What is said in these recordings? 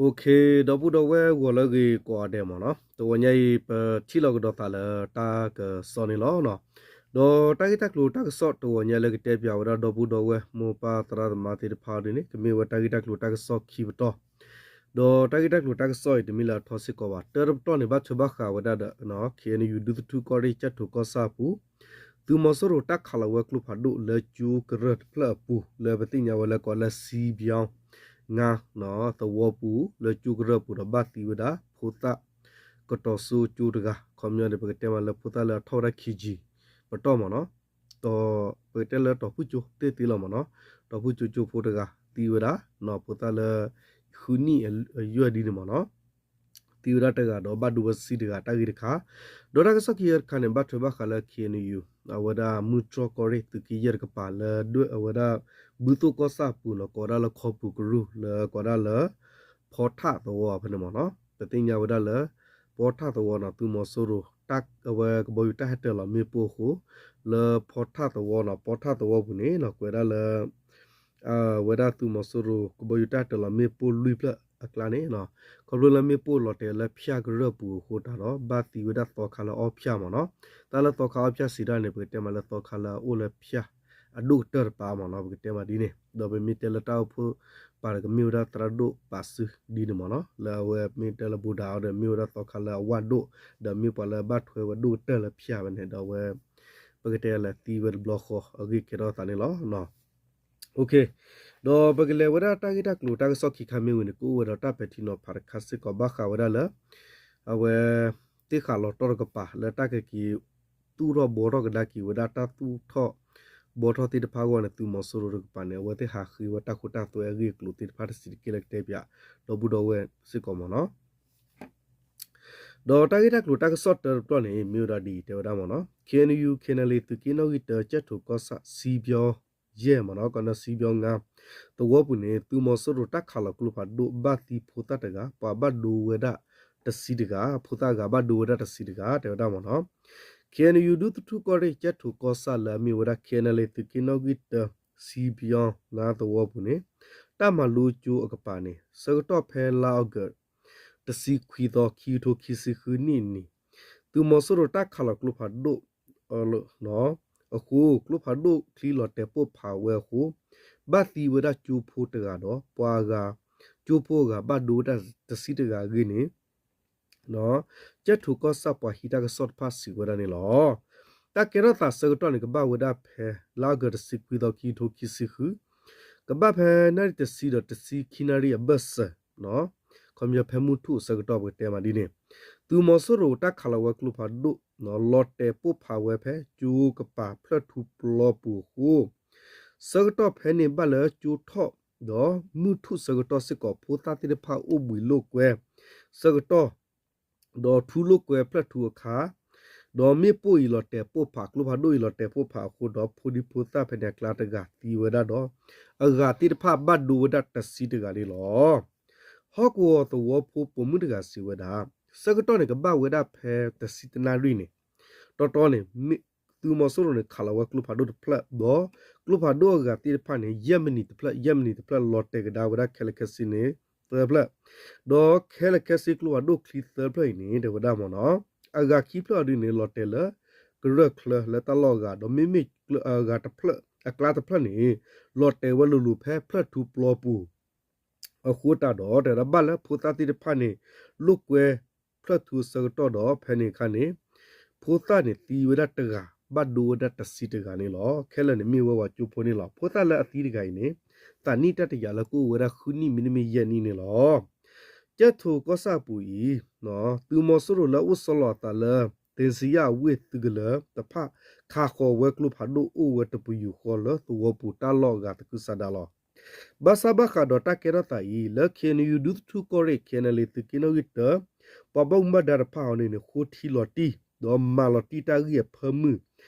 ဒီပုၢ်ဒီဝဲၢ်ဂီၤလၢအဂ့ၤကိးဂၤဒဲးမ့ၢ်နီၤ, တဂီၤညါအံၤ ပထံၣ်လိာ်ကဒီးသးလၢတၢ်ကစီၣ်န့ၣ်လီၤ. ဒီးတၢ်ဂ့ၢ်တၢ်ကျိၤတၢ်ကစီၣ်တဂီၤညါလၢကတဲပၠးဝဲဒၣ်ဒီပုၢ်ဒီဝဲၢ်မိၢ်ပၢ်သရၣ်သမါသ့ၣ်တဖၣ်အံၤန့ၣ် ကမ့ၢ်ဝဲတၢ်ဂ့ၢ်တၢ်ကျိၤတၢ်ကစီၣ်ခံပတီၢ်, ဒီးတၢ်ဂ့ၢ်တၢ်ကျိၤတၢ်ကစီၣ်အံၤ တမ့ၢ်လၢအထီစ့ၢ်ကီးဘၣ်. တၢတပတီၢ်န့ၣ် ဘၣ်ထွဲဘၣ်ဃးဝဲဒၣ်ဒီး KNU ဒူသထူၣ်ကီၢ်ရ့ၣ် ကၠဲၣ်ထိၣ်ကီၢ်ဆၣ်အပူၤ သုးမီၤစိရိၤတၢ်ခးလီၤဝဲကျိဖးဒိၣ်လၢကၠိကရၢၢ်တဖျၢၣ်အပူၤ လၢပသ့ၣ်ညါဝဲလၢကိးလၢ စံဘျီ ငါသဝီပူၤ လၢကၠိကရၢၢ်ပူၤဒီးဘၣ်သံဝဲဒၣ် ဖိသၣ်ကတီၤစိကၠိတဂၤ, ခီပညီန့ၣ် ပကတဲမးလၢဖိသၣ်လၢအထီၣ်ဝဲဒၣ် KG ပတီၢ်မ့ၢ်နီၤ, ဒီးပကတဲလၢတီၤဖုၣ်ကၠိသ့ၣ်သ့လီၤမ့ၢ်နီၤ, တီၤဖုၣ်ကၠိကၠိဖိတဂၤသံဝဲဒၣ်, ဖိသၣ်လၢ ဃုနံၣ်အယွဲၢ်ဒ်န့ၣ်မ့ၢ်နီၤ သံဝဲဒၣ်တဂၤဒီးဘၣ်ဒိဝဲတဆံတဂၤတၢ်ဂ့ၢ်တခါ, ဒီးတၢ်ကစီၣ်ခံဂၤတခါန့ၣ် ဘၣ်ထွဲဘၣ်ဃးလၢ KNU အဝဲဒၣ်မုၢ်တြီၢ်ကီၢ်ရ့ၣ်သုးက့ယဲၢ်တကပၤလၢ အဝဲဒၣ် ဘုသိၣ်ကီၢ်ဆၣ်အပူၤနီၤ ကိးဝဲဒၣ်လၢခီပူၤကရူၢ်လၢကိးဝဲဒၣ်လၢ ဖီထၣ်သဝီဖဲန့ၣ်မ့ၢ်နီၤ, ပသ့ၣ်ညါဝဲဒၣ်လၢ ဖီထၣ်သဝီနီၤ သုးမီၤစိရိၤ အဝဲကဘီယူၤတၢ်ဟဲတၢၤလီၤမ့ၣ်ပိၢ်အဃိ လၢဖီထၣ်သဝီနီၤ ဖီထၣ်သဝီပူၤန့ၣ်နီၤ ကွဲးဒၣ်လၢ ဝဲဒၣ်သုးမီၤစိရိၤကဘီယူၤတၢ်ဟဲတၢၤလီၤမ့ၣ်ပိၢ်လွံၢ်ဖျၢၣ်အကျါန့ၣ်, ခီဖျိလၢမ့ၣ်ပိၢ်လီၤတဲာ်လၢဖၠၣ်ကရၢၢ်ပူၤအဃိတၢ်ဒီး ဘၣ်သံဝဲဒၣ်သီခါလၢအီၣ်ဖၠၣ်မ့ၢ်နီၤ, တၢ်လၢသီခါအီၣ်ဖၠၣ်စံးဒၣ်န့ၣ် ပကတဲမးလၢသီခါလၢအအိၣ်လၢဖၠၣ် အဒိၣ်ကတၢၢ်တပၤမ့ၢ်နီၤ ပကတဲမးဒ်န့ၣ်, ဒီးပမ့ၢ်တဲလၢတၢ်အိၣ်ဖှိၣ်ပာ်ဒီး ကမ့ၢ်ဝဲဒၣ်သရၣ်ဒိၣ်ပာ်စုဒ်န့ၣ်မ့ၢ်နီၤ, လၢအဝဲမ့ၢ်တဲလၢဘူးဒးအီၤဒီး မ့ၢ်ဝဲဒၣ်သီခါလၢအဝၣ်ဒိၣ် ဒီးမ့ၢ်ပှၤလၢဘၣ်ထွဲဝဲဒိၣ်ကတၢၢ်လၢဖၠၣ်ဝဲန့ၣ်ဒီးအဝဲ ပကတဲလၢသံဝဲတဘျီဃီအဂ့ၢ်ကဲထီၣ်သးန့ၣ်လီၤ. ဒီးပကလဲၤဝဲဒၣ်တၢ်ဂ့ၢ်တၢ်ကျိၤတၢ်ကစီၣ်ခံခါမ့ၢ်ဝံၤန့ၣ် ကအိၣ်ဝဲဒီးတၢ်ပဲာ်ထံနီၤဖးတခါစ့ၢ်ကီး ဘၣ်ဃးဝဲဒၣ်လၢ အဝဲ သ့ၣ်ဃးလီၤတီၢ်တကပၤလၢတၢ်ကက့ၤ သူၣ်ထီၣ်ဘှီထီၣ်ကဒါက့ၤဝဲဒၣ်တၢ်သူၣ်ထီၣ်ဘှီထီၣ်သ့ၣ်တဖၣ်အဂီၢ်န့ၣ် သုးမီၤစိရိၤတကပၤန့ၣ် အဝဲသ့ၣ်ဟးဃ့ဝဲတၢ်ခိတၢ်သွဲအဂ့ၢ်အကျိၤသ့ၣ်တဖၣ်တဆံးတက့ၢ်လၢကတဲပၠး ဒီပုၢ်ဒီဝဲၢ်စ့ၢ်ကီးမ့ၢ်နီၤ. ဒီးတၢ်ဂ့ၢ်တၢ်ကျိၤတၢ်ကစီၣ်တၢတပတီၢ်န့ၣ် မ့ၢ်ဝဲဒၣ်ဒ်အံၤ တဲဝဲဒၣ်မ့ၢ်နီၤ KNU KNLA သုးက့နီၣ်ဂံၢ်တၢ ကၠဲၣ်ထိၣ်ကီၢ်ဆၣ် စံဘျီယဲၢ်မ့ၢ်နီၤ ကိးန့ၣ် စံဘျီငါ သဝီပူၤန့ၣ် သုးမီၤစိရိၤတၢ်ခးလီၤကျိဖးဒိၣ်ဘၣ်သံဖိသၣ်တဂၤ ပှၤဘၣ်ဒိဝဲဒၣ်တဆံတဂၤ ဖိသၣ်အဂၤဘၣ်ဒိဝဲဒၣ်တဆံတဂၤ တဲဝဲဒၣ်မ့ၢ်နီၤ KNU ဒူသထူၣ်ကီၢ်ရ့ၣ် ကၠဲၣ်ထိၣ်ကီၢ်ဆၣ်လၢအမ့ၢ်ဝဲဒၣ် KNLA သုးက့နီၣ်ဂံၢ်တၢ စံဘျီငါသဝီပူၤန့ၣ် တၢ်မၤလိကၠိအကပၤန့ၣ် ဆၢကတီၢ်ဖဲလါအီကူး တဆံခွံသီ ခံကထိခံဆံဃုနံၣ်န့ၣ် သုးမီၤစိရိၤတၢ်ခးလီၤကျိဖးဒိၣ် အဃိ ကျိဖးဒိၣ်ချံလီၤတဲာ်ပိၢ်ဖးဝဲအဃိ ဘၣ်သံဝဲဒၣ်ကၠိဖိတဂၤဒီး ပှၤအဂၤ ကၢ်ဖိအဂၤဘၣ်ဒိဝဲဒၣ်တဆံတဂၤအဂ့ၢ်န့ၣ် ကၠဲၣ်ထိၣ်ကီၢ်ဆၣ်ပှၤဟံးတၢ်ကစီၣ်တဖၣ်စံးဝဲဒၣ်န့ၣ်လီၤ. တၢ်ကဲထီၣ်သးဆၢကတီၢ်န့ၣ် ကဘၣ်ဝဲဒၣ်ဖဲ လါအီကူး တဆံခွံသီ ခံကထိခံဆံဃု ကဘၣ်ဖဲနၣ်ရံၣ်တဆံဒီးတဆံခံနၣ်ရံၣ်အဘၢၣ်စၢၤ ခီပညီဖဲမုၢ်ထူၣ်အဆၢကတီၢ်ပကတဲမးဒ်န့ၣ် သုးမီၤစိရိၤတၢ်ခးလီၤဝဲကျိဖးဒိၣ် လီၤတဲာ်ပိၢ်ဖးဝဲဖဲကၠိကပၤဖျၢၣ်ထူပျီပူၤအဃိ ဆၢကတီၢ်ဖဲန့ၣ်ဘၣ်လၢကၠိထီၣ် ဒီးမုၢ်ထူၣ်ဆၢကတီၢ်စ့ၢ်ကီး ဖိသၣ်သ့ၣ်တဖၣ်အိၣ်ဘှံးလိာ်ကွဲ ဆၢကတီၢ် ဒီးထူလိာ်ကွဲဖျၢၣ်ထူအခါ ဒီးမ့ၣ်ပိၢ်အံၤလီၤတဲာ်ပိၢ်ဖး ကျိဖးဒိၣ်အံၤလီၤတဲာ်ပိၢ်ဖးအဃိဒီး ဖိဒံဖိသၣ်ဖဲန့ၣ်အကျါတဂၤသံဝဲဒၣ်ဒီး အဂၤသ့ၣ်တဖၣ်ဘၣ်ဒိဝဲဒၣ်တဆံတဂၤန့ၣ်လီၤ. ဟီၣ်ကဝီၤသဝီဖိပိာ်မုၣ်တဂၤစံးဝဲဒၣ် ဆၢကတီၢ်န့ၣ် ကဘၣ်ဝဲဒၣ်ဖဲတဆံတနၣ်ရံၣ်န့ၣ် တီတီန့ၣ် သုးမီၤစိရိၤန့ၣ် ခးလီၤဝဲကျိဖးဒိၣ်တဖျၢၣ် ဒီးကျိဖးဒိၣ်အဂၤသ့ၣ်တဖၣ်န့ၣ် ယဲၢ်မံးနံးတဖျၢၣ် ယဲၢ်မံးနံးတဖျၢၣ် လီၤတဲာ်ကဒါဝဲဒၣ်ခဲလၢာ်ခဲဆ့န့ၣ် သၢဖျၢၣ် ဒီးခဲလၢာ်ခဲဆ့ကျိဖးဒိၣ်ချံသၢဖျၢၣ်အံၤန့ၣ် တဲဝဲဒၣ်မ့ၢ်နီၤ အဂၤခံဖျၢၣ်အံၤဒ်န့ၣ် လီၤတဲာ်လၢ ကရၢၢ်ချၢလၢတၢ်လီၢ်အဂၤ ဒီးမ့မ့ၢ်အဂၤတဖျၢၣ် အကျါတဖျၢၣ်န့ၣ် လီၤတဲာ်ဝဲလိၤလိၤဖဲဖျၢၣ်ထူပျီပူၤ အဃိတၢ်ဒီး တဲဝဲဒၣ်ဘၣ်လၢဖိသၣ်သ့ၣ်တဖၣ်န့ၣ် လိာ်ကွဲဖျၢၣ်ထူအဆၢကတီၢ်ဒီး ဖဲန့ၣ်အခါန့ၣ် ဖိသၣ်န့ၣ်သံဝဲဒၣ်တဂၤ ဘၣ်ဒိဝဲဒၣ်တဆံတဂၤန့ၣ်လီၤ. ခဲလၢာ်န့ၣ်မ့ၢ်ဝဲပှၤကၠိဖိန့ၣ်လီၤ. ဖိသၣ်လၢအသံတဂၤအံၤန့ၣ် သးနံၣ်တၢ်တယာ်လၢကအိၣ်ဝဲဒၣ်ဃုနံၣ်မ့တမ့ၢ်ယဲၢ်နံၣ်န့ၣ်လီၤ. ကၠဲၣ်ထိၣ်ကီၢ်ဆၣ်အပူၤအံၤ သုးမီၤစိရိၤလၢအအိၣ်ဆီလီၤအသးလၢ သ့စံယၣ်အဝ့ၢ်သုးကလၢၤတဖၣ် ခးဃီၤဝဲကျိဖးဒိၣ်အိၣ်ဝဲတပယူာ်ဃီလၢသဝီပူၤတၢ်လီၢ်အဂၤသကုၤဆးဒးလီၤ. ဘၣ်ဆၣ်ဘၣ်ဃးဒီးတၢ်ကဲထီၣ်သးအံၤ လၢ KNU ဒူသထူၣ်ကီၢ်ရ့ၣ် KNLA သုးက့နီၣ်ဂံၢ်တၢ ပှၤဘၣ်မူဘၣ်ဒါတဖၣ်အံၤန့ၣ်န့ၣ် ဃိထံလီၤတံၢ် ဒီးမၤလီၤတံၢ်တၢ်ဂ့ၢ်အဖၢမုၢ်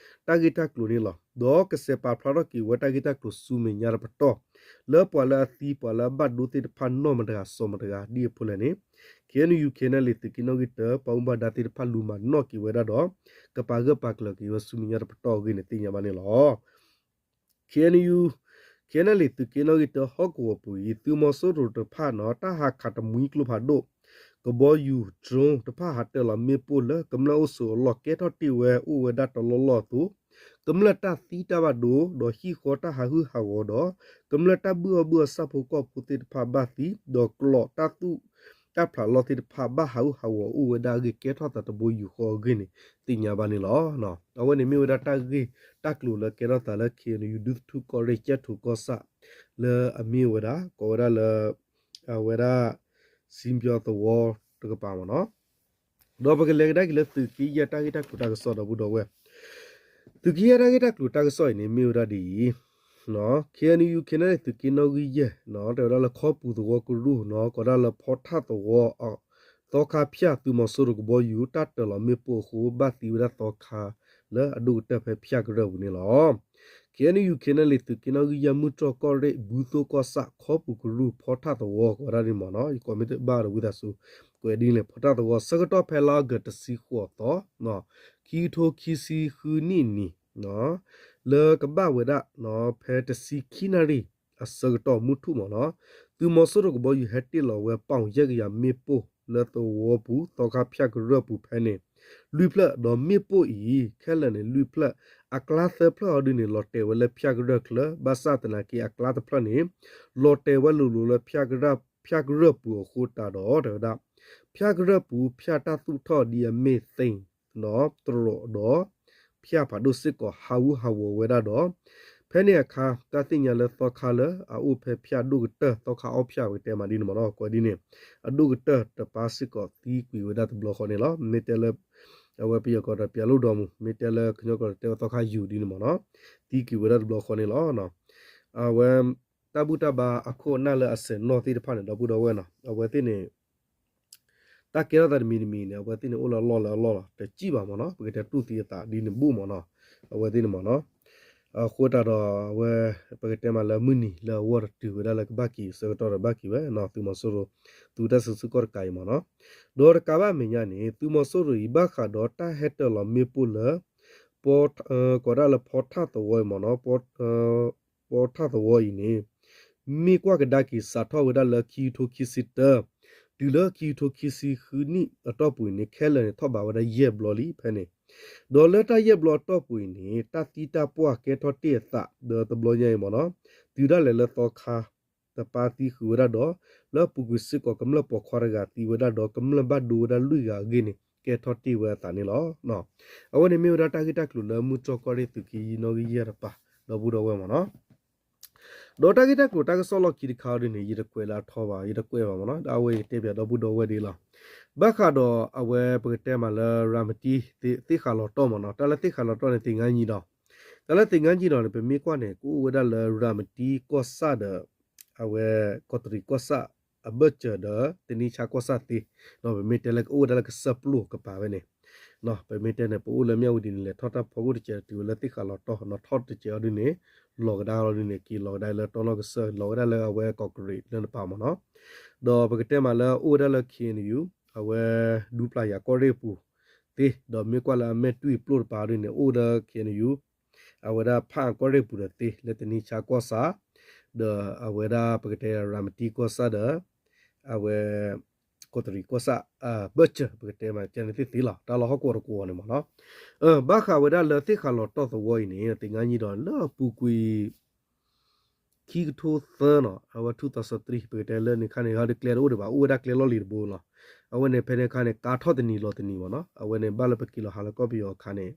တၢ်ဂ့ၢ်တၢ်ကျိၤန့ၣ်လီၤ. ဒီးကစဲးပာ်ဖျါထီၣ်က့ၤဝဲတၢ်ဂ့ၢ်တၢ်ကျိၤဆူမဲာ်ညါတပတီၢ် လၢပှၤလၢအသံပှၤလၢအဘၣ်ဒိသ့ၣ်တဖၣ်နီၢ်မတၤတဂၤစီၤမတၤတဂၤဒ်အဖီလာ်န့ၣ် KNU KNLA သုးက့နီၣ်ဂံၢ်တၢ ပှၤဘၣ်မူဘၣ်ဒါသ့ၣ်တဖၣ်လူၤမၤနီၣ်က့ၤဝဲဒၣ်ဒီး ကပာ်ဂၢၢ်ပာ်ကျၢၤက့ၤဝဲဆူမဲာ်ညါတပတီၢ်အဂ့ၢ်န့ၣ်သ့ၣ်ညါဘၣ်န့ၣ်လီၤ. KNU KNLA သုးက့နီၣ်ဂံၢ်တၢဟီၣ်ကဝီၤပူၤအံၤ သုးမီၤစိရိၤတဖၣ်နီၤ တၢ်ဟးခးတမှံၤကျိဖးဒိၣ် ကဘီယူၤ drone တဖၣ်ဟးတၢၢ်လီၤမ့ၣ်ပိၢ်လၢ ကမျၢၢ်အိၣ်ဆိးအလီၢ်ကဲထီၣ်တ့ၢ်ဝဲအိၣ်ဝဲဒၣ်တလီၢ်လီၢ်အသိး ကမျၢၢ်တၢ်သံတၢ်ဘၣ်ဒိ ဒီးဟံၣ်ဃီတၢ်ဟးဟုၣ်ဟးဂီၤဒီး ကမျၢၢ်တၢ်ဘုၣ်အီၣ်ဘုၣ်အီၣ်ဆၣ်ဖိကီၢ်ဖိသ့ၣ်တဖၣ်ဘၣ်သံ ဒီးကျိးတၢ်သူၣ် တၢ်ဖျးလီၢ်သ့ၣ်တဖၣ်ဘၣ်ဟးဟုၣ်ဟးဂီၤအိၣ်ဝဲဒၣ်အဂ့ၢ် ကဲထီၣ်သးတဘိယူၢ်ဃီအဂ့ၢ်န့ၣ် သ့ၣ်ညါဘၣ်န့ၣ်လီၤ. အဝဲန့ၣ်မ့ၢ်ဝဲဒၣ်တၢ်ဂ့ၢ်တၢ်ကျိၤလၢကဲထီၣ်သးလၢ KNU ဒူသထူၣ်ကီၢ်ရ့ၣ် ကၠဲၣ်ထိးကီၢ်ဆၣ် လၢအမ့ၢ်ဝဲဒၣ် ကိးဝဲဒၣ်လၢ အဝဲဒၣ် စံပျီသဝီတကပၤမ့ၢ်နီၤ. ဒီးပကလဲၤကဒါက့ၤလၢ သုးက့ယဲၢ်တၢ်ဂ့ၢ်တၢ်ကျိၤတၢ်ကစီၣ်ဒီပုၢ်ဒီဝဲၢ်, သုးက့ယဲၢ်တၢ်ဂ့ၢ်တၢ်ကျိၤတၢ်ကစီၣ်အံၤန့ၣ် မ့ၢ်ဝဲဒၣ်ဒ်အံၤ, KNU KNLA သုးက့နီၣ်ဂံၢ်ယဲၢ် တဲဝဲဒၣ်လၢခီပူၤသဝီကရူၢ်နီၤ ကိးဒၣ်လၢဖီထၣ်သဝီ သီခါဖၠၣ် သုးမီၤစိရိၤကဘီယူၤ တၢ်တၢၢ်လီၤမ့ၣ်ပိၢ်အဃိ ဘၣ်သံဝဲဒၣ်သီခါလၢအဒိၣ်ကတၢၢ်ဖဲဖၠၣ်ကရၢၢ်ပူၤန့ၣ်လီၤ. KNU KNLA သုးက့နီၣ်ဂံၢ်ယဲၢ် မုၢ်တြီၢ်ကီၢ်ရ့ၣ် ဘုသိၣ်ကီၢ်ဆၣ် ခီပူၤကရူၢ် ဖီထၣ်သဝီ ကိးဝဲဒၣ်န့ၣ်မ့ၢ်နီၤ, ယကိးမ့ၢ်တဘၣ်ဒီးဝံသးစူၤ ကွဲးဒ်လဲၣ် ဖီထၣ်သဝီ ဆၢကတီၢ်ဖဲလါအီကူးတဆံဃိးသီ ခံကထိခံဆံဃုနံၣ်အနံၤ လၢကဘၣ်ဝဲဒၣ် ဖဲတဆံခံနၣ်ရံၣ်အဆၢကတီၢ်မုၢ်ထူၣ်မ့ၢ်နီၤ, သုးမီၤစိရိၤကဘီယူၤဟဲတ့ၢ်လီၤဝဲ ပီၣ်ယဲၢ်ကယၤမ့ၣ်ပိၢ်လၢသဝီပူၤ သီခါဖၠၣ်ကရၢၢ်ပူၤဖဲန့ၣ် လွံၢ်ဖျၢၣ် ဒီးမ့ၣ်ပိၢ်အံၤ ခဲလၢာ်န့ၣ် လွံၢ်ဖျၢၣ် အကျါသၢဖျၢၣ်အီၤဒုန့ၣ် လီၤတဲာ်ဝဲလၢဖၠၣ်ကရၢၢ်ချၢ ဘၣ်ဆၣ်သနာ်က့ အကျါတဖျၢၣ်န့ၣ် လီၤတဲာ်ဝဲလိၤလိၤလၢ ဖၠၣ်ကရၢၢ်ပူၤအဃိတးဒီး တဲဝဲဒၣ် ဖၠၣ်ကရၢၢ်ပူၤ ဖၠၣ်တၢ်သူၣ်ထီၣ်ဒ်အမ့ၢ်သ့ၣ် ဒီးတြီးဒီး ဖၠၣ်ဖးဒိၣ်စ့ၢ်ကီး ဟးဝူဟးဝီၤဝဲဒၣ်ဒီး ဖဲန့ၣ်အခါ တၢ်သ့ၣ်ညါလၢသီခါလၢအအိၣ်ဖဲဖၠၣ်ဒိၣ်ကတၢၢ် သီခါအီၣ်ဖၠၣ် ပကတဲမးဒ်န့ၣ်မ့ၢ်နီၤ ကွဲးဒ်န့ၣ် အဒိၣ်ကတၢၢ်တပၤစ့ၢ်ကီး သံကွံာ်ဝဲဒၣ်တဘျီဃီန့ၣ်လီၤ. မ့ၢ်တဲလၢ အဝဲပယီၤကီၢ်ဒီး ပျဲလူၢ်ဒီမူး မ့ၢ်တဲလၢကညီကီၢ်ဒီး တဲဝဲသီခါယူၤဒ်န့ၣ်မ့ၢ်နီၤ သံကွံာ်ဝဲဒၣ်တဘျီဃီန့ၣ်လီၤ. အဝဲ တၢ်ဘူၣ်တၢ်ဘါအခိၣ်အနၢ်လၢအဆဲးနီၣ်သ့ၣ်တဖၣ်န့ၣ် ဒီပုၢ်ဒီဝဲၢ်နီၤ အဝဲသ့ၣ်န့ၣ် တၢ်ကဲထီၣ်သးတမံၤတမံၤန့ၣ် အဝဲသ့ၣ်န့ၣ်အိၣ်လၢအလီၢ်လၢအလီၢ်လီၤ တစံၣ်ဘၣ်မ့ၢ်နီၤ ပကတဲတူၢ်သံအသးဒ်န့ၣ်ဘူၣ်မ့ၢ်နီၤ အဝဲသ့ၣ်န့ၣ်မ့ၢ်နီၤ အဃိသတးဒီးအဝဲ ပကတဲမးလၢမုၢ်နံၤလၢအဂီၢ်တတုၤဝဲဒၣ်လၢကဘၣ်က့ၤအဆၢကတီၢ်ဒီးဘၣ်က့ၤဝဲနီၤ သုးမီၤစိရိၤ သုးတၢ်စုဆူၣ်ခီၣ်တကးအံၤမ့ၢ်နီၤ ဒီးတကးဘၣ်မဲာ်ညါန့ၣ် သုးမီၤစိရိၤအံၤ ဘၣ်ဃးဒီးတၢ်ဟဲတၢၢ်လီၤမ့ၣ်ပိၢ်လၢ ပ ကိးဒၣ်လၢဖီထၣ်သဝီအံၤမ့ၢ်နီၤ ဖီထၣ်သဝီအံၤန့ၣ် မ့ၢ်ကွၢ်ကဒါက့ၤစးထီၣ်ဝဲဒၣ်လၢခံကထိခံဆံတၢ တုၤလၢခံကထိခံဆံဃုနံၣ်အတီၢ်ပူၤအံၤန့ၣ် ခဲလၢာ်န့ၣ်ထီၣ်ဘးဝဲဒၣ်ယဲၢ်ဘျီလံဖဲန့ၣ် ဒီးလၢတၢ်ယဲၢ်ဘျီအတီၢ်ပူၤအံၤန့ၣ် တၢ်သံတၢ်ပှၢ်ကဲထီၣ်တ့ၢ်အသး ဒီးတဘျီညါအံၤမ့ၢ်နီၤ တုၤဒၣ်လဲာ်လၢသီခါ တပၤသံဃုာ်ဝဲဒၣ်ဒီး လၢအပူၤကွံာ်စ့ၢ်ကီးကမျၢၢ်ပိာ်ခွါတဂၤသံဝဲဒၣ်ဒီး ကမျၢၢ်ဘၣ်ဒိဝဲဒၣ်လွံၢ်ဂၤအဂ့ၢ်န့ၣ် ကဲထီၣ်တ့ၢ်ဝဲအသးန့ၣ်လီၤ. အဝဲန့ၣ်မ့ၢ်ဝဲဒၣ်တၢ်ဂ့ၢ်တၢ်ကျိၤလၢမုၢ်တြီၢ်ကီၢ်ရ့ၣ်သုးက့နီၣ်ဂံၢ်ယဲၢ်တပၤ ဒီပုၢ်ဒီဝဲၢ်မ့ၢ်နီၤ ဒီးတၢ်ဂ့ၢ်တၢ်ကျိၤတၢ်ကစီၣ်လီၢ်ခံတခါအံၤဒ်န့ၣ် ယတကွဲးလၢအထီဘၣ် ယတကွဲးဘၣ်မ့ၢ်နီၤ ဒီးအဝဲယကတဲပၠးဒီပုၢ်ဒီဝဲၢ်ဒ်လီၤ. ဘၣ်ဃးဒီးအဝဲပကတဲမးလၢရၤမတံ သ့ၣ်ဃးလီၤတီၢ်မ့ၢ်နီၤ တၢ်လၢသ့ၣ်ဃးလီၤတီၢ်န့ၣ် သ့ၣ်ငါနံၤဒီး တၢ်လၢသ့ၣ်ငါနံၤဒီးန့ၣ် ပမ့ၢ်ကွၢ်န့ၣ် ကအိၣ်ဝဲဒၣ်လၢရၤမတံကီၢ်ဆၣ်ဒီး အဝဲကီးတရံးကီၢ်ဆၣ်အဘၢၣ်စၢၤဒီး တနံဆါကီၢ်ဆၣ်သ့ ပမ့ၢ်တဲလၢကအိၣ်ဝဲဒၣ်လၢကစၢၢ်ပျိၢ်ကပၤဝဲန့ၣ် ပမ့ၢ်တဲန့ၣ် ပအိၣ်လၢမၠၣ်ဝတံၤန့ၣ် လဲၤထီၣ်တၢ်ဖီခိၣ်တစဲးတုၤဝဲလၢသ့ၣ်ဃးလီၤတီၢ်နီၤ ထီၣ်တစဲးအီၤဒ်န့ၣ် လီၤကဒါလီၤဒ်န့ၣ် က့ၤလီၤကဒါလၢတီၢ်နီၣ်ကစၢၢ် လီၤဝဲဒၣ်လၢအဝဲကီးတရံးလၢတပၤမ့ၢ်နီၤ ဒီးပကတဲမးလၢအိၣ်ဝဲဒၣ်လၢ ခ့ၣ်အဲၣ်ယူၣ် အဝဲဒူပျၢ်ယၤကီၢ်ရ့ၣ်အပူၤသ့ ဒီးမ့ၢ်ကွၢ်လၢအမဲာ်တွံၢ်ပျိၢ်တပၤဒ်န့ၣ် အိၣ်ဒီး ခ့ၣ်အဲၣ်ယူၣ် အဝဲဒၣ်ဖးအၣ်ကီၢ်ရ့ၣ်ပူၤဒီးသ့ လၢတနံဆါကီၢ်ဆၣ် ဒီးအဝဲဒၣ်ပကတဲရၤမတံကီၢ်ဆၣ်ဒီး အဝဲ ကီးတရံးကီၢ်ဆၣ် ဘၢၣ်စၢၤ ပကတဲမးကဲန့ၣ်သ့သ့လီၤ တၢ်လီၢ်ဟီၣ်ကဝီၤတကဝီၤန့ၣ်မ့ၢ်နီၤ ဘၣ်ဃးဝဲဒၣ်လၢသ့ၣ်ဃးလီၤတီၢ်သဝီအံၤန့ၣ် သ့ၣ်ငါနံၤဒီးလၢအပူၤကွံာ် ခံကထိသၢနီၤ အဝဲ two thousand three ပကတဲလၢန့ၣ်ခါန့ၣ် ဟီဒ်ကျဲတအိၣ်ဒံးဘၣ် အိၣ်ဝဲဒၣ်ကျဲလီၢ်လံၤတဘိလီၤ အဝဲန့ၣ်ဖဲန့ၣ်အခါန့ၣ် ကါထီၣ်တနံၤလီၤတနံၤမ့ၢ်နီၤ အဝဲန့ၣ်ဘၣ်လၢပက့ၤလီၤဟးလၢကီၢ်ပယီၤအခါန့ၣ်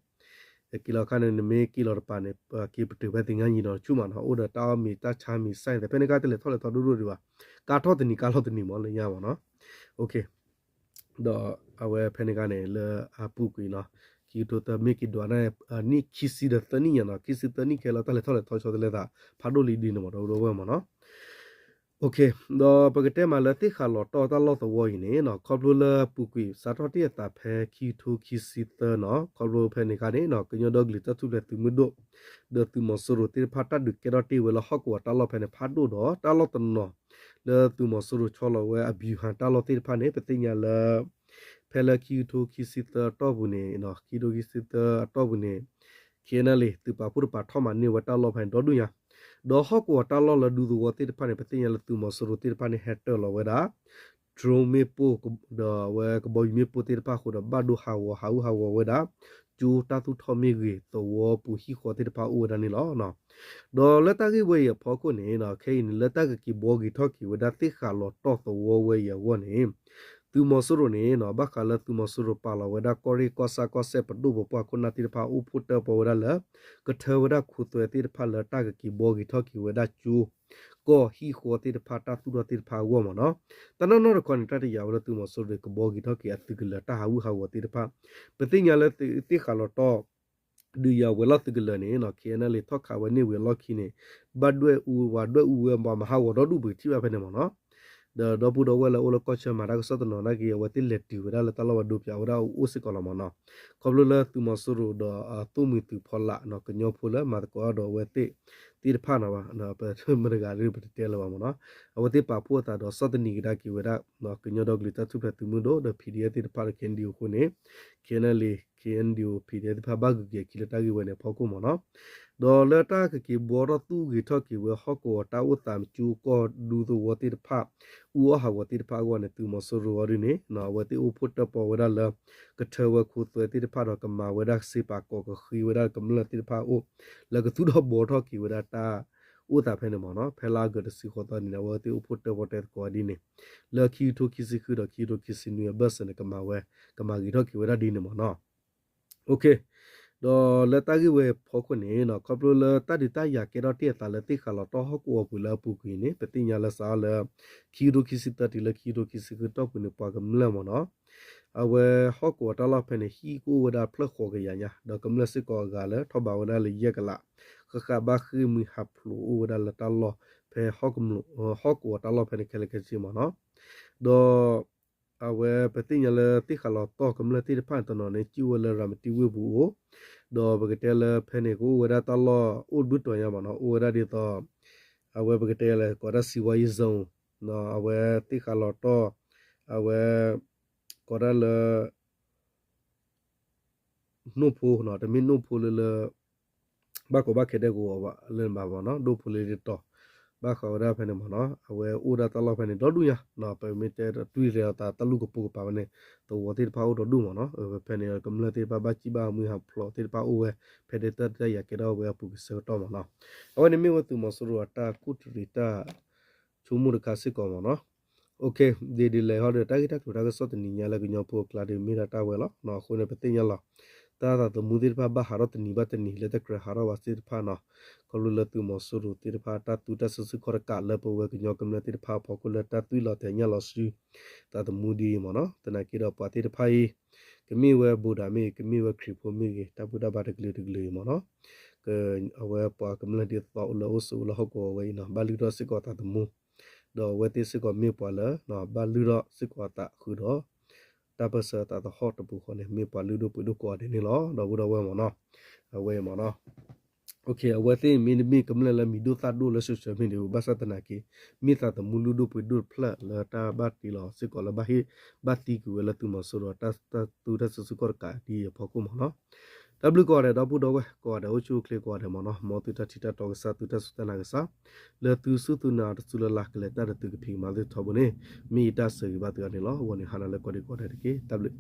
က့ၤလီၤအခါန့ၣ် နမ့ၢ်က့ၤလီၤတပၤန့ၣ် က့ၤပတုာ်ဖဲသ့ၣ်ငါနံၤဒီးဆူၣ်မးနီၤ အိၣ်ဒီးတၢ်အီၣ်မ့ၤတၢ်ဆါမ့ၤစဲၣ်သ့ၣ် ဖဲန့ၣ်အခါတလဲၤထီၣ်လဲၤထီဒိၣ်ဒိၣ်ဒံးဘၣ် ကါထီၣ်တနံၤကါလီၤတနံၤမ့ၢ်လၢညါမ့ၢ်နီၤ ဒီးအဝဲဖဲန့ၣ်အခါန့ၣ် လၢအပူၤကွံာ်နီၤ ခံကထိသၢ မ့ၢ်က့ၤဒွးန့ၣ် နံၣ်ခံဆံဒီးသၢနံၣ်ညါနီၤ ခံဆံသၢနံၣ်ခဲလၢာ် တၢ်လဲၤထီၣ်လဲၤထီဆီတလဲသး ဖးဒိၣ်လံဒ်န့ၣ်မ့ၢ် ဒီပုၢ်ဒီဝဲၢ်မ့ၢ်နီၤ ဒီးပကတဲမးလၢသ့ၣ်ဃးလီၤတီၢ်တၢ်လီၢ်သဝီအံၤန့ၣ်နီၤ ခီဖျိလၢပူၤကွံာ်စးထီၣ်တ့ၢ်အသးဖဲခံကထိခံဆံသၢနီၤ ခီဖျိဖဲန့ၣ်အခါန့ၣ်နီၤ ကညီဒီကလုာ်တၢ်ထူၣ်ဖျဲးသုးမုၢ်ဒိၣ် ဒီးသုးမီၤစိရိၤသ့ၣ်တဖၣ်တၢ်ဒုးကဲထီၣ်တ့ၢ်ဝဲလၢဟီၣ်ကဝီၤတၢ်လီၢ်ဖဲန့ၣ်ဖးဒိၣ်ဒီး တၢ်လီၢ်တနီၤ လၢသုးမီၤစိရိၤဆီလီၤဝဲအ ဗျူဟာ တၢ်လီၢ်သ့ၣ်တဖၣ်န့ၣ် ပသ့ၣ်ညါလၢ ဖဲလၢခံကထိခံဆံသၢအတီၢ်ပူၤန့ၣ် ခံကထိခံဆံသၢအတီၢ်ပူၤန့ၣ် ခ့ၣ်အဲၣ်ယူၣ် သုးပာ်ဖှိၣ်တပၤထီၣ်မၤန့ၢ်ဝဲတၢ်လီၢ်ဖဲန့ၣ်ဒီဒူၣ်ညါ ဒီးဟီၣ်ကဝီၤတၢ်လီၢ်လၢဒူသဝီသ့ၣ်တဖၣ်န့ၣ် ပသ့ၣ်ညါလၢသုးမီၤစိရိၤသ့ၣ်တဖၣ်န့ၣ် ဟဲတၢၢ်လီၤဝဲဒၣ် drone မ့ၣ်ပိၢ် ဒီးအဝဲကဘီယူၤမ့ၣ်ပိၢ်သ့ၣ်တဖၣ်အဃိဒီး ဘၣ်ဒိဟးဂီၤဟးဂူာ်ဟးဂီၤဝဲဒၣ် ကၠိတၢ်သူၣ်ထီၣ်မ့ၢ်ဂ့ၤ သဝီပူၤဟံၣ်ဃီသ့ၣ်တဖၣ်အိၣ်ဝဲဒၣ်န့ၣ်လီၤ. ဒီးလၢတၢ်ဂ့ၢ်ဝဲအံၤအဖီခိၣ်န့ၣ် ခဲအံၤန့ၣ် လၢတၢ်ကက့ၤဘှီဂ့ၤထီၣ်က့ၤဝဲဒၣ်သ့ၣ်ဃာ်လီၤတီၢ်သဝီဝဲအံၤအဂီၢ်န့ၣ် သုးမီၤစိရိၤန့ၣ် ဘၣ်ဃးလၢသုးမီၤစိရိၤပာ်လီၤဝဲဒၣ်ကီၢ်ရ့ၣ်ကီၢ်ဆၣ်ကီၢ်စဲၣ်ပဒိၣ်ပပှၢ်ခိၣ်နၢ်သ့ၣ်တဖၣ်အိၣ်ဖှိၣ်တၢၣ်ပီဝဲဒၣ်လၢ ကထၢဝဲဒၣ်ခိသွဲသ့ၣ်တဖၣ်လၢတၢ်ကက့ၤဘှီဂ့ၤထီၣ်က့ၤဝဲဒၣ်ကၠိ ကီၢ်ဟံၣ်ဃီသ့ၣ်တဖၣ်တၢ်သူၣ်ထီၣ်သ့ၣ်တဖၣ်အဂီၢ်မ့ၢ်နီၤ. တၢ်နီၢ်နီၢ်တခီန့ၣ် တၢ်တယာ်ဝဲလၢသုးမီၤစိရိၤကဘှီဂ့ၤထီၣ်က့ၤအသုးကလၢၤတၢ်ဟးဂူာ်ဟးဂီၤသ့ၣ်တဖၣ် ပသ့ၣ်ညါလၢသ့ၣ်ဃာ်လီၤတီၢ် ဒုးယၤဝဲၤလီၢ်သုးကလၢၤန့ၣ် KNLA ထီၣ်ခးဝဲန့ၢ်ဝံၤအလီၢ်ခံန့ၣ် ဘၣ်ဒွဲၣ်အူဝဲဒွဲၣ်အူဝဲ ပှၤမၤဟးဂီၤဒီဒူၣ်ပကထံၣ်ဘၣ်ဖဲန့ၣ်မ့ၢ်နီၤ. ဒီးဒီပုၢ်ဒီဝဲၢ်လၢအိၣ်လၢကီၢ်ဆၢမၤတၢ်ကစီၣ်တနီၤနာ်က့ အဝဲသ့ၣ်လဲၤတုၤဝဲဒၣ်လၢတၢ်လီၢ်ဝဲဒိပၠးဝဲဒၣ်အိၣ်စ့ၢ်ကီးလီၤမ့ၢ်နီၤ. ခီဖျိလၢသုးမီၤစိရိၤဒီးအသိၣ်မှံၤသုးဖီလာ် ကညီဖိလၢမၤသကိးဒီးအဝဲသ့ၣ် သ့ၣ်တဖၣ်န့ၣ် ပမတဂၤဒ်ပတတဲလၢၤဘၣ်မ့ၢ်နီၤ. အဝဲသ့ၣ်ပာ်ဖှိၣ်အသးဒီးဆီၣ်သနံးကဒါက့ၤဝဲဒၣ် ကညီဒီကလုာ်တၢ်ထူၣ်ဖျဲးသုးမုၢ်ဒိၣ်ဒီး PDF သ့ၣ်တဖၣ်ဒီး KNDO အဃိန့ၣ် KNLA KNDO PDF သ့ၣ်တဖၣ်ဘၣ်ဂုာ်က့ၤအခံလၢတၢ်ဂ့ၢ်ဝဲန့ၣ်အဖီခိၣ်မ့ၢ်နီၤ. ဒီးလၢတၢ်ကက့ၤဘှီထီၣ်သူၣ်ဂ့ၤထီၣ်က့ၤဝဲဟီၣ်ကဝီၤတၢ်အိၣ်သးမကၠိကီၢ်ဒူသဝီသ့ၣ်တဖၣ် အူအီၣ်ဟးဂီၤသ့ၣ်တဖၣ်အဂီၢ်န့ၣ် သုးမီၤစိရိၤအီၤဒ်န့ၣ် အဝဲသ့ၣ်အိၣ်ဖှိၣ်တၢၣ်ပီဝဲဒၣ်လၢ ကထၢဝဲခိသွဲသ့ၣ်တဖၣ်ဒီးကမၤဝဲဒၣ်စ့ပာ်ကီၤကဃ့ဝဲဒၣ်ကမျၢၢ်သ့ၣ်တဖၣ်အအိၣ် လၢကသူၣ်ထီၣ်ဘှီထီၣ်က့ၤဝဲဒၣ်တၢ်အိၣ်သးဖဲန့ၣ်မ့ၢ်နီၤ. ဖဲလါအီကူးတဆံဃိးသီန့ၣ် အဝဲသ့ၣ်အိၣ်ဖှိၣ်တၢၣ်ပီတဲသကိးဒ်န့ၣ် လၢခံကထိခံဆံဃုဒီးခံကထိခံဆံနွံအဘၢၣ်စၢၤန့ၣ် ကမၤဝဲ ကမၤဂ့ၤထီၣ်က့ၤဝဲဒၣ်ဒ်န့ၣ်မ့ၢ်နီၤ. ဒီးလၢတၢ်ဂ့ၢ်ဝဲအဖီခိၣ်န့ၣ် ခီဖျိလၢတၢ်ဒုးတၢ်ယၤကဲထီၣ်တ့ၢ်အသးလၢသ့ၣ်ဃာ်လီၤတီၢ်ဟီၣ်ကဝီၤပူၤလၢအပူၤကွံာ်န့ၣ် ပသ့ၣ်ညါလၢစးလၢ ခံကထိခံဆံသၢတုၤလၢ ခံကထိခံဆံဃုတီၢ်ပူၤန့ၣ် ပှၤကမျၢၢ်မ့ၢ်နီၤ အဝဲဟီၣ်ကဝီၤတၢ်လီၢ်ဖဲန့ၣ် ဟံၣ်ကအိၣ်ဝဲဒၣ်ဖျၢၣ်ဃိးကယၤညါ ဒီးကမျၢၢ်စ့ၢ်ကီးအဂၤလၢထီၣ်ဘးဝဲဒၣ်လၢယဲၢ်ကလး ဃၣ်ဃၣ်ဘၣ်ဃ့ၢ်မှံဟးဖျိးအိၣ်ဝဲဒၣ်လၢတၢ်လီၢ်ဖဲ ဟီၣ်ကဝီၤတၢ်လီၢ်ဖဲန့ၣ်ခဲလၢာ်ခဲဆ့မ့ၢ်နီၤ. ဒီး အဝဲပသ့ၣ်ညါလၢသ့ၣ်ဃာ်လီၤတီၢ်ကမျၢၢ်သ့ၣ်တဖၣ်န့ၣ်တနီၤန့ၣ် စံၣ်အိၣ်ဝဲလၢရၤမတံဝ့ၢ်ပူၤအိၣ် ဒီးပကတဲလၢဖဲန့ၣ် ကအိၣ်ဝဲဒၣ်တၢ်လီၢ်အိၣ်ဘျုးတီၤညါမ့ၢ်နီၤ အိၣ်ဝဲဒၣ်ဒ်သိး အဝဲပကတဲလၢကိးဒၣ် စီးပွားရေးဇုန် အဝဲသ့ၣ်ဃာ်လီၤတီၢ် အဝဲ ကိးဒၣ်လၢ နိၣ်ဖိနီၤ တမ့ၢ်နိၣ်ဖိလၢလၢ ဘၣ်ကီဘၣ်ခဲဒဲကဝီၤဘၣ် လၢန့ၣ်ဘၣ်မ့ၢ်နီၤ ဒိၣ်ဖိလၢလၢတီၤ ဘၣ်ဃးဝဲဒၣ်ဖဲန့ၣ်မ့ၢ်နီၤ အဝဲအိၣ်ဒၣ်တၢ်လီၢ်ဖဲန့ၣ်ဒီဒူၣ်ညါ ပမ့ၢ်တဲတွံၢ်ရဲၣ်အသးတၢ်လူၢ်ကပိာ်ကပၤဝဲန့ၣ် သဝီသ့ၣ်တဖၣ်အိၣ်ဒီဒူၣ်မ့ၢ်နီၤ ဖဲန့ၣ် ကမျၢၢ်သ့ၣ်တဖၣ်ဘၣ်စံၣ်ဘၣ်မှံဟးဖျိးသ့ၣ်တဖၣ်အိၣ်ဝဲ ဖဲဒၣ်တၢ်ဒုးတၢ်ယၤကဲထီၣ်ဝဲအပူၤကဆၢကတီၢ်မ့ၢ်နီၤ အဝဲန့ၣ်မ့ၢ်ဝဲသုးမီၤစိရိၤအတၢ်ကူၣ်တရံးတၢ် ဆိကမိၣ်တခါစ့ၢ်ကီးမ့ၢ်နီၤ ဒ်လဲၣ်ဟီဒီး တၢ်ဂ့ၢ်တၢ်ကျိၤတၢ်ကစီၣ်တနံၤညါလၢကညီဖိအကျါဒီး မ့ၢ်ဒၣ်တၢ်ဝဲလီၤ. အဃိန့ၣ် ပသ့ၣ်ညါလီၤ. တၢ်သးသမူသ့ၣ်တဖၣ်ဘၣ်ဟးထီၣ်တနံၤဘၣ်တနံၤ လၢတကြၢးဟးထီၣ်ဘၣ်သ့ၣ်တဖၣ်နီၤ, ခီဖျိလၢသုးမီၤစိရိၤသ့ၣ်တဖၣ် တၢ်သူတၢ်စုဆူၣ်ခီၣ်တကးလၢပဝဲကညီကမျၢၢ်သ့ၣ်တဖၣ်အဖီခိၣ်လၢတၢ်သွံၣ်လီၤတဲာ်ညၣ်လီၤဆူ သးသမူဒ်အံၤမ့ၢ်နီၤ, သနာ်က့ဒီးပှၤသ့ၣ်တဖၣ်အံၤ ကမ့ၢ်ဝဲဘူးဒးမ့ၢ်ဂ့ၤ ကမ့ၢ်ဝဲခရံာ်ဖိမ့ၢ်ဂ့ၤ တၢ်ဘူၣ်တၢ်ဘါတကလုာ်တကလုာ်အံၤမ့ၢ်နီၤ, အဝဲပှၤကမျၢၢ်ဒ်သိးလၢအိၣ်ဆိးအိၣ်လၢဟီၣ်ကဝီၤဝဲအံၤနီၤ ဘၣ်လုၢ်ထီၣ်စ့ၢ်ကီးသးသမူ ဒီးအဝဲသ့ၣ်စ့ၢ်ကီးမ့ၢ်ပှၤလၢ ဘၣ်လုၢ်ထီၣ်စ့ၢ်ကီးအသးဃုာ်ဒီး တၢ်ပၢၢ်ဆၢအသးသဟီၣ်တပူၤဃီန့ၣ် မ့ၢ်ပှၤလုၢ်ဒိၣ်ပှ့ၤဒိၣ်ကိးဂၤဒဲးန့ၣ်လီၤ. ဒီပုၢ်ဒီဝဲၢ်မ့ၢ်နီၤ, အဝဲမ့ၢ်နီၤ, အဝဲသ့ၣ်မ့တမ့ၢ်ကမျၢၢ်လၢမံၤဒိၣ်သၣ်ဒိၣ်လၢ social media ဘၣ်ဆၣ်သနာ်က့ မ့ၢ်သးသမူလုၢ်ဒိၣ်ပှ့ၤဒိၣ်တဖျၢၣ်လၢတၢ်ဘၣ်တ့လီၤစ့ၢ်ကီးလၢဘၣ်ဟ့ၣ်ဘၣ်သံကွံာ်ဝဲလၢသုးမီၤစိရိၤ တၢ်သူတၢ်စုဆူၣ်ခီၣ်တကးဒ်အံၤအဖီခိၣ်မ့ၢ်နီၤ. တၢ်ဘျုးကိးဂၤဒဲး ဒီပုၢ်ဒီဝဲၢ်ကိးဂၤဒဲး အိၣ်ဆူၣ်အိၣ်ချ့ကိးဂၤဒဲးမ့ၢ်နီၤ, မ်သုတၢ်ထံၣ်တၢ်တီကစၢ် သုတၢ်စူၢ်တၢ်နာ်ကစၢ် လၢသုစူၢ်သုနာ်တစူၢ်လၢ်လၢ်ကလဲၤတၢ်ဒီးသုကဖံးကမၤသုထီဘိန့ၣ် မ့ၢ်ယတၢ်ဆၢဂ့ၤဘၣ်သုဂၤန့ၣ်လီၤ. အဂီၢ်န့ၣ် ဟါနၤလၢကိးဒံကိးဂၤဒဲးတက့ၢ်. တၢ်ဘျုး